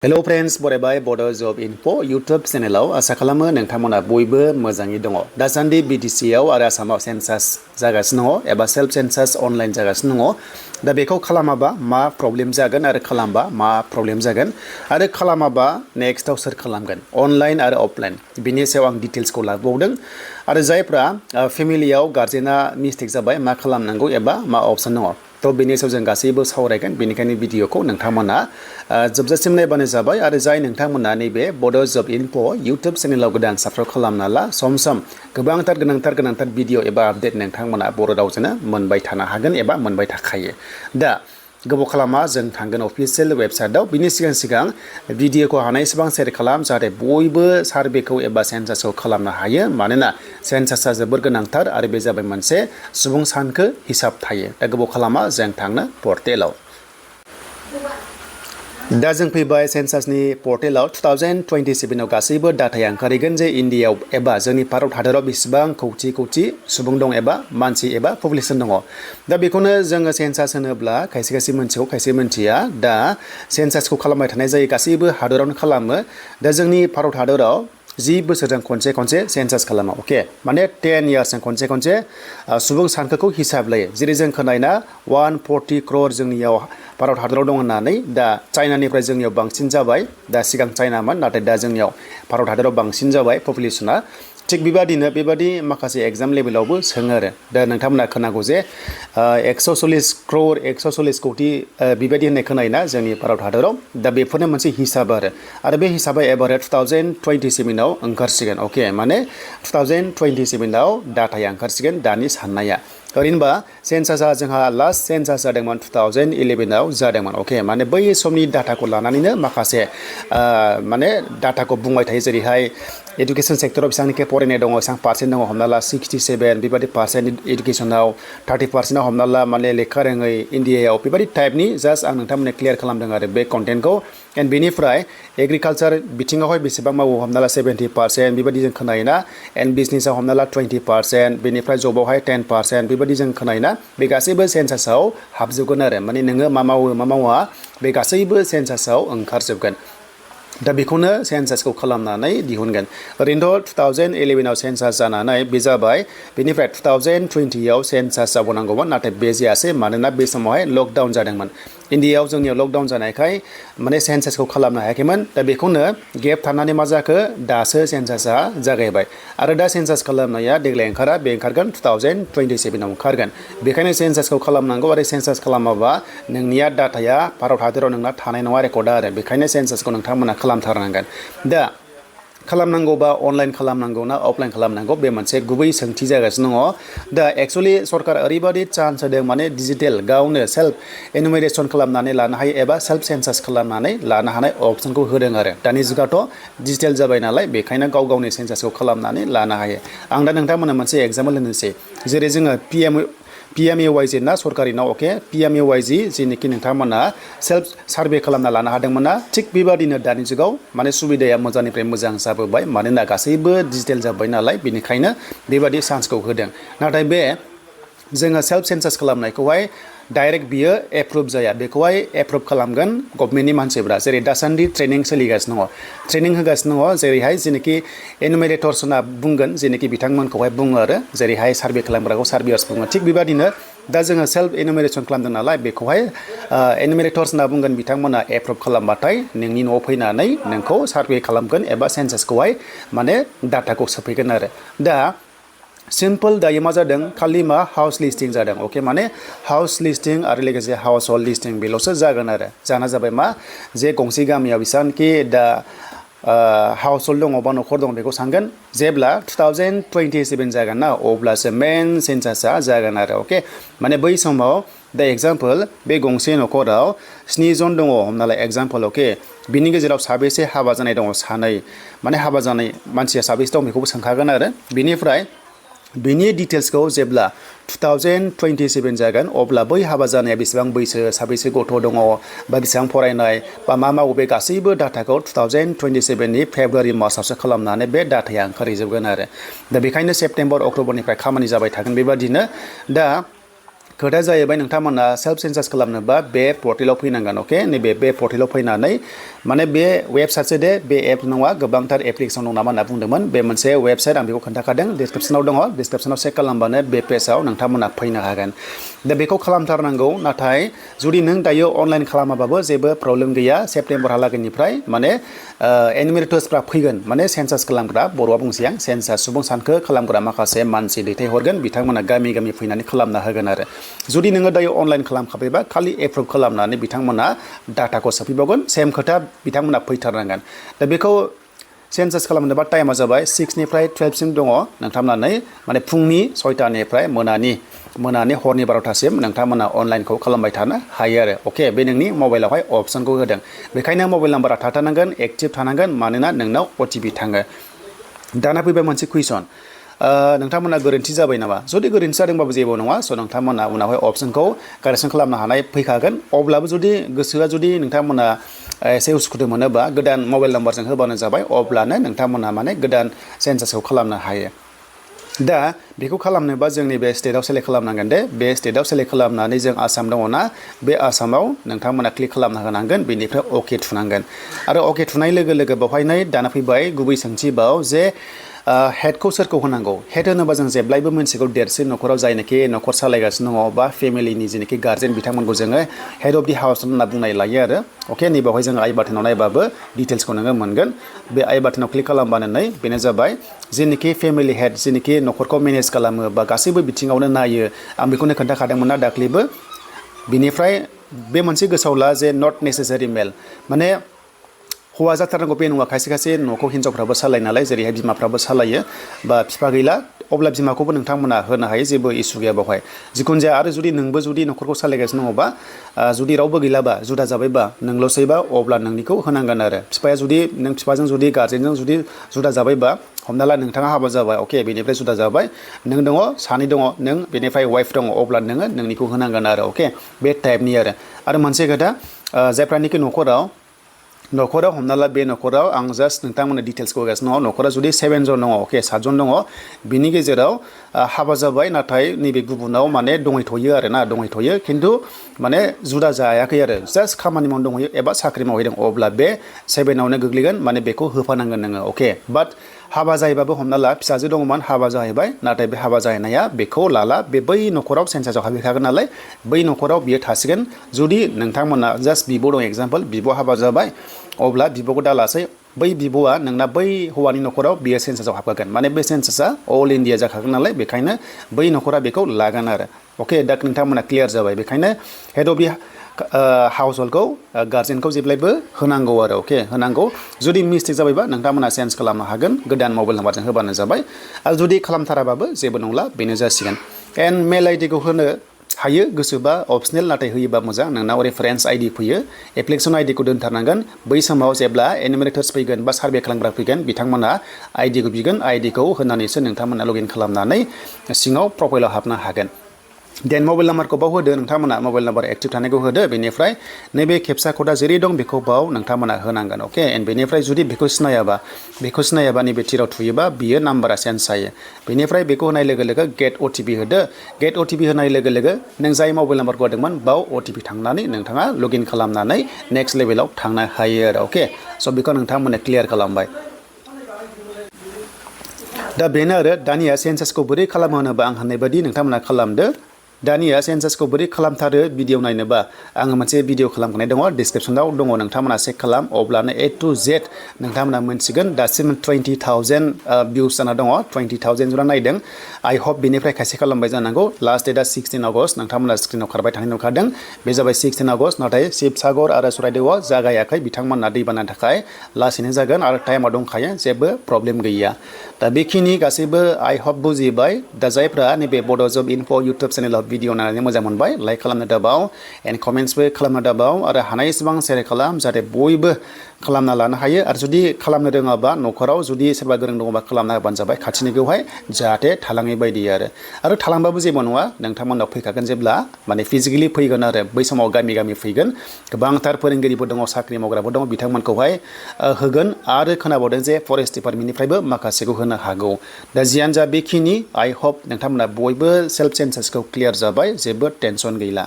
hello friends बरायबाय बड' जब info YouTube चेनेलाव आसा खालामो नोंथांमोना बयबो मोजाङै दङ दासान्दि BTC आव आरो आसामाव सेन्सास जागासिनो दङ एबा सेल्फ सेन्सास अनलाइन जागासिनो दङ दा बेखौ खालामाबा मा प्रब्लेम जागोन आरो खालामबा मा प्रब्लेम जागोन आरो खालामाबा नेक्स्टआव सोर खालामगोन अनलाइन आरो अफलाइन बिनि सायाव आं डिटेल्सखौ लाबावदों आरो जायफ्रा फेमिलियाव गार्जेना मिस्टेक जाबाय मा खालामनांगौ एबा मा अपसन दङ तो बेनि सायाव जों गासैबो सावरायगोन बेनिखायनो भिडिअखौ नोंथांमोना जोबजासिम नायबानो जाबाय आरो जाय नोंथांमोना नैबे बड' जब इनफो यूट्यूब चेनेलाव गोदान साबस्क्राइब खालामना ला सम सम गोनांथार भिडिअ एबा आपडेट नोंथांमोना बर' रावजोंनो मोनबाय थानो हागोन एबा मोनबाय थाखायो दा गोबाव खालामा जों थांगोन अफिसियेल वेबसाइटआव बिनि सिगां भिडिअखौ हानायसेबां शेयार खालाम जाहाथे बयबो सार्भेखौ एबा सेन्सासखौ खालामनो हायो मानोना सेन्सासा जोबोर गोनांथार आरो बे जाबाय मोनसे सुबुं सानखो हिसाब थायो दा गोबाव खालामा जों थांनो पर्टेलाव दा जों फैबाय सेन्सासनि पर्टेलाव 2027 आव गासैबो डाटाया ओंखारहैगोन जे इन्डियायाव एबा जोंनि भारत हादराव बेसेबां कौटि सुबुं दं एबा मानसि एबा पपुलेसन दङ दा बेखौनो जोङो सेन्सास होनोब्ला खायसे मोनथिगौ खायसे मोनथिया दा सेन्सासखौ खालामबाय थानाय जायो गासैबो हादरावनो खालामो दा जोंनि भारत हादराव 10 बोसोरजों खनसे सेन्सास खालामो अके माने 10 इयार्सजों खनसे सुबुं सानखोखौ हिसाब लायो जेरै जों खोनायना 140 crore जोंनियाव भारत हादराव दं होननानै दा चाइनानिफ्राय जोंनियाव बांसिन जाबाय दा सिगां चाइनामोन नाथाय दा जोंनियाव भारत हादराव बांसिन जाबाय पपुलेसना थिग बेबादि माखासे एग्जाम लेभेलावबो सोङो आरो दा नोंथांमोना खोनागौ जे 140 crore 140 कौटि बेबायदि होननाय खोनायोना जोंनि भारत हादराव दा बेफोरनो मोनसे हिसाब आरो बे हिसाबै एभारेज 2027 आव ओंखारसिगोन अके माने 2027 आव डाटाया ओंखारसिगोन दानि साननाया ओरैनोबा सेन्सासा जोंहा लास्ट सेन्सास जादोंमोन 2011 आव जादोंमोन अके माने बै समनि डाटाखौ लानानैनो माखासे माने डाटाखौ बुंबाय थायो जेरैहाय एडुकेशन सेक्टराव बेसेबांनिखि फरायनाय दङ बेसेबां पार्सेन्ट दङ हमना ला 67 बेबादि पार्सेन्ट एडुकेशनाव 30% हमना ला माने लेखा रोङै इन्डियायाव बेबादि टाइपनि जास्ट आं नोंथांमोननो क्लियार खालामदों आरो बे कन्टेन्टखौ एन्ड बेनिफ्राय एग्रिकालचार बिथिङावहाय बेसेबां मावो हमना ला 70% बेबादि जों खोनायोना एन्ड बिजनेसाव हमना ला 20% बेनिफ्राय जबावहाय 10% बेबादि जों खोनायोना बे गासैबो सेन्सासाव हाबजोबगोन आरो माने नोङो मा मावो मा मावा बे गासैबो सेन्सासाव ओंखारजोबगोन दा बेखौनो सेन्सासखौ खालामनानै दिहुनगोन ओरैनोथ' 2011 आव सेन्सास जानानै बे जाबाय बेनिफ्राय 2020 आव सेन्सास जाबावनांगौमोन नाथाय बे जायासै मानोना बे समावहाय लकडाउन जादोंमोन इन्डियायाव जोंनियाव लकडाउन जानायखाय माने सेन्सासखौ खालामनो हायाखैमोन दा बेखौनो गेप थानानै मा जाखो दासो सेन्सासा जागायबाय आरो दा सेन्सास खालामनाया देग्लाय ओंखारा बे ओंखारगोन 2027 आव ओंखारगोन बेखायनो सेन्सासखौ खालामनांगौ आरो सेन्सास खालामाबा नोंनिया डाटाया भारत हादराव नोंना थानाय नङा रेकर्डा आरो बेखायनो सेन्सासखौ नोंथांमोना खालामथारनांगोन दा खालामनांगौबा अनलाइन खालामनांगौ ना अफलाइन खालामनांगौ बे मोनसे गुबै सोंथि जागासिनो दङ दा एक्चुअलि सरकार ओरैबादि चान्स होदों माने डिजिटेल गावनो सेल्फ एनुमेरेसन खालामनानै लानो हायो एबा सेल्फ सेन्सास खालामनानै लानो हानाय अपसनखौ होदों आरो दानि जुगाथ' डिजिटेल जाबाय नालाय बेखायनो गावनि सेन्सासखौ खालामनानै लानो हायो आं दा नोंथांमोननो मोनसे एग्जाम्पल होनोसै जेरै जोङो PMAYG ना सरकारिनाव अके PMAYG जेनोखि नोंथांमोना सेल्फ सार्भे खालामना लानो हादोंमोन ना थिग बेबादिनो दानि जुगाव माने सुबिदाया मोजांनिफ्राय मोजां जाबोबाय मानोना गासैबो डिजिटेल जाबाय नालाय बेनिखायनो बेबादि चान्सखौ होदों नाथाय बे जोङो सेल्फ सेन्सास खालामनायखौहाय डाइरेक्ट बियो एप्रुभ जाया बेखौहाय एप्रुभ खालामगोन गभर्नमेन्टनि मानसिफ्रा जेरै दासान्दि ट्रेनिं सोलिगासिनो दङ ट्रेनिं होगासिनो दङ जेरैहाय जेनोखि एनुमेरेटर्सना बुंगोन जेनोखि बिथांमोनखौहाय बुङो आरो जेरैहाय सार्भे खालामग्राखौ सार्भेयार्स बुङो थिग बेबादिनो दा जोङो सेल्फ एनुमेरेसन खालामदों नालाय बेखौहाय एनुमेरेटर्स होनना बुंगोन बिथांमोना एप्रुभ खालामबाथाय नोंनि न'आव फैनानै नोंखौ सार्भे खालामगोन एबा सेन्सासखौहाय माने डाटाखौ सोफैगोन आरो दा सिम्पल दायो मा जादों खालि मा हाउस लिस्टिं जादों अके माने हाउस लिस्टिं आरो लोगोसे हाउस हल्ड लिस्टिं बेल'सो जागोन आरो जाना जाबाय मा जे गंसे गामियाव बेसेबांखि दा हाउस हल्ड दङ बा न'खर दङ बेखौ सानगोन जेब्ला 2027 जागोन ना अब्लासो मेन सेन्सासा जागोन आरो अके माने बै समाव दा एग्जाम्पल बे गंसे न'खराव 7 जन दङ हमना ला एग्जाम्पल अके बिनि गेजेराव साबेसे हाबा जानाय दङ सानै माने हाबा जानाय मानसिया साबेसे दं बेखौबो सोंखागोन आरो बिनिफ्राय बिनि डिटेल्सखौ जेब्ला 2027 जागोन अब्ला बै हाबा जानाया बेसेबां बैसो साबेसे गथ' दङ बा बेसेबां फरायनाय बा मा मावो बे गासैबो डाटाखौ 2027 नि फेब्रुवारि मार्चआवसो खालामनानै बे डाटाया ओंखारहैजोबगोन आरो दा बेखायनो सेप्तेम्बर अक्ट'बरनिफ्राय खामानि जाबाय थागोन बेबादिनो दा खोथाया जाहैबाय नोंथांमोना सेल्फ सेन्सास खालामनोबा बे पर्टेलाव फैनांगोन अके नैबे बे पर्टेलाव फैनानै माने बे वेबसाइटसो दे बे एप नङा गोबांथार एप्लिकेसन दं नामा होनना बुंदोंमोन बे मोनसे वेबसाइट आं बेखौ खोन्थाखादों डिसक्रिपसनाव दङ डिसक्रिपसनाव चेक खालामबानो बे पेजाव नोंथांमोना फैनो हागोन दा बेखौ खालामथारनांगौ नाथाय जुदि नों दायो अनलाइन खालामाबाबो जेबो प्रब्लेम गैया सेप्तेम्बरहालागैनिफ्राय माने एनिमेटर्सफ्रा फैगोन माने सेन्सास खालामग्रा बर'आ बुंसै आं सेन्सास सुबुं सानखो खालामग्रा माखासे मानसि दैथायहरगोन बिथांमोना गामि गामि फैनानै खालामना होगोन आरो जुदि नोङो दायो अनलाइन खालामखाबायबा खालि एप्रुभ खालामनानै बिथांमोना डाटाखौ सोफैबावगोन सेम खोथा बिथांमोना फैथारनांगोन दा बेखौ सेन्सास खालामनोबा टाइमा जाबाय 6निफ्राय 12सिम दङ नोंथांमोना माने फुंनि 6टानिफ्राय मोनानि हरनि 12टासिम नोंथांमोना अनलाइनखौ खालामबाय थानो हायो आरो अके बे नोंनि मबाइलावहाय अपसनखौ होदों बेखायनो मबाइल नाम्बारा थाथारनांगोन एक्टिभ थानांगोन मानोना नोंनाव OTP थाङो दाना फैबाय मोनसे कुइसन नोंथांमोना गोरोन्थि जाबाय नामा जुदि गोरोन्थि जादोंबाबो जेबो नङा स' नोंथांमोना उनावहाय अपसनखौ कारेक्सन खालामनो हानाय फैखागोन अब्लाबो जुदि गोसोआ जुदि नोंथांमोना एसे उसुखुथु मोनोबा गोदान मबाइल नाम्बारजों होबानो जाबाय अब्लानो नोंथांमोना माने गोदान सेन्सासखौ खालामनो हायो दा बेखौ खालामनोबा जोंनि बे स्टेटआव सेलेक्ट खालामनांगोन दे बे स्टेटआव सेलेक्ट खालामनानै जों आसाम दङना बे आसामाव नोंथांमोना क्लिक खालामना होनांगोन बेनिफ्राय अके थुनांगोन आरो अके थुनाय लोगो लोगो बेवहाय दाना फैबाय गुबै सोंथिबाव जे हेडखौ सोरखौ होनांगौ हेड होनोबा जों जेब्लायबो मोनसेखौ देरसिन न'खराव जायनाखि न'खर सालायगासिनो दङ बा फेमिलिनि जेनाखि गार्जेन बिथांमोनखौ जोङो हेड अफ दि हाउस होनना बुंनाय लायो आरो अके नैबावहाय जोङो आइ बाटनाव नायबाबो डिटेल्सखौ नोङो मोनगोन बे आइ बाटनाव क्लिक खालामबानो बेनो जाबाय जेनाखि फेमिलि हेड जेनाखि न'खरखौ मेनेज खालामो बा गासैबो बिथिङावनो नायो आं बेखौनो खोन्थाखादोंमोन ना दाख्लैबो बिनिफ्राय बे मोनसे गोसोआव ला जे नट नेसेसारि मेल माने हौवा जाथारनांगौ बे नङा खायसे खायसे न'खौ हिन्जावफ्राबो सालायो नालाय जेरैहाय बिमाफ्राबो सालायो बा बिफा गैला अब्ला बिमाखौबो नोंथांमोना होनो हायो जेबो इसु गैया बेवहाय जिखुनु जाया आरो जुदि नोंबो जुदि न'खरखौ सालायगासिनो दङबा जुदि रावबो गैलाबा जुदा जाबायबा नोंल'सैबा अब्ला नोंनिखौ होनांगोन आरो बिफाया जुदि नों बिफाजों जुदि गार्जेनजों जुदि जुदा जाबायबा हमना ला नोंथाङा हाबा जाबाय अके बेनिफ्राय जुदा जाबाय नों दङ सानै दङ नों बेनिफ्राय वाइफ दङ अब्ला नोङो नोंनिखौ होनांगोन आरो अके बे टाइपनि आरो मोनसे खोथा जायफ्रानिखि न'खराव हमना ला बे न'खराव आं जास्ट नोंथांमोननो डिटेल्सखौ होगासिनो दङ न'खराव जुदि 7 जन दङ अके 7 जन दङ बिनि गेजेराव हाबा जाबाय नाथाय नैबे गुबुनाव माने दंहैथ'यो आरो ना दंहैथ'यो खिन्थु माने जुदा जायाखै आरो जास्ट खामानि मावनो दंहैयो एबा साख्रि मावहैदों अब्ला बे 7आवनो गोग्लैगोन माने बेखौ होफानांगोन नोङो अके बाट हाबा जायोबाबो हमना ला फिसाजो दङमोन हाबा जाहैबाय नाथाय बे हाबा जाहैनाया बेखौ लाला बे बै न'खराव सेन्सासाव हाबहैखागोन नालाय बै न'खराव बियो थासिगोन जुदि नोंथांमोना जास्ट बिब' दं एग्जाम्पल बिब' हाबा जाबाय अब्ला बिब'खौ दालासै बै बिब'आ नोंना बै हौवानि न'खराव बियो सेन्सासाव हाबखागोन माने बे सेन्सासा अल इन्डिया जाखागोन नालाय बेखायनो बै न'खरा बेखौ लागोन आरो अके दा नोंथांमोना क्लियार जाबाय बेखायनो हेड अफ दि हाउस हल्डखौ गार्जेनखौ जेब्लायबो होनांगौ आरो अके होनांगौ जुदि मिस्टेक जाबायबा नोंथांमोना चेन्ज खालामनो हागोन गोदान मबाइल नाम्बारजों होबानो जाबाय आरो जुदि खालामथाराबाबो जेबो नंला बेनो जासिगोन एन्ड मेल आइडिखौ होनो हायो गोसोबा अपसनेल नाथाय होयोबा मोजां नोंनाव रेफारेन्स आइडि फैयो एप्लिकेसन आइडिखौ दोनथारनांगोन बै समाव जेब्ला एनिमेटर्स फैगोन बा सार्भे खालामग्रा फैगोन बिथांमोना आइडिखौ बिगोन आइडिखौ होनानैसो नोंथांमोना लगइन खालामनानै सिङाव प्रफाइलाव हाबनो हागोन देन मबाइल नाम्बारखौ बाव होदो नोंथांमोना मबाइल नाम्बार एक्टिभ थानायखौ होदो बेनिफ्राय नैबे केपचा क'डा जेरै दं बेखौ बाव नोंथांमोना होनांगोन अके एन्ड बेनिफ्राय जुदि बेखौ सिनायाबा नैबे थिराव थुयोबा बियो नाम्बारा चेन्ज जायो बेनिफ्राय बेखौ होनाय लोगो लोगो गेट OTP होदो गेट OTP होनाय लोगो लोगो नों जाय मबाइल नाम्बारखौ होदोंमोन बाव OTP थांनानै नोंथाङा लगइन खालामनानै नेक्स्ट लेभेलाव थांनो हायो आरो अके स' बेखौ नोंथांमोना क्लियार खालामबाय दा बेनो आरो दानिया सेन्सासखौ बोरै खालामो होनोबा आं होननाय बायदि नोंथांमोना खालामदो दानिया सेन्सासखौ बोरै खालामथारो भिडिअ नायनोबा आङो मोनसे भिडिअ खालामखानाय दङ डिसक्रिपसनाव दङ नोंथांमोना चेक खालाम अब्लानो A to Z नोंथांमोना मोनसिगोन दासिम 20,000 भिउस जाना दङ 20,000 जन नायदों आइ होप बेनिफ्राय खायसे खालामबाय जानांगौ लास्ट डेटआ 16 आगस्ट नोंथांमोना स्क्रिनाव खारबाय थानाय नुखादों बे जाबाय 16 आगस्ट नाथाय शिबसागर आरो चराइदेवआव जागायाखै बिथांमोना दैबानानि थाखाय लासैनो जागोन आरो टाइमा दंखायो जेबो प्रब्लेम गैया दा बेखिनि गासैबो आइ होप बुजिबाय दा जायफ्रा नैबे बड' जब इनफो इउटुब चेनेलाव भिडिअ नायनानै मोजां मोनबाय लाइक खालामनो दाबाव एन्ड कमेन्ट्सबो खालामनो दाबाव आरो हानाय एसेबां शेयार खालाम जाहाथे बयबो खालामना लानो हायो आरो जुदि खालामनो रोङाबा न'खराव जुदि सोरबा गोरों दङबा खालामना होबानो जाबाय खाथिनिखौहाय जाहाथे थालाङै बायदि आरो थालांबाबो जेबो नङा नोंथांमोनाव फैखागोन जेब्ला माने फिजिकेलि फैगोन आरो बै समाव गामि गामि फैगोन गोबांथार फोरोंगिरिफोर दङ साख्रि मावग्राफोर दङ बिथांमोनखौहाय होगोन आरो खोनाबावदों जे फरेस्ट डिपार्टमेन्टनिफ्रायबो माखासेखौ होनो हागौ दा जियानो जा बेखिनि आइ होप नोंथांमोना बयबो सेल्फ सेन्सासखौ क्लियार जाबाय जेबो टेनसन गैला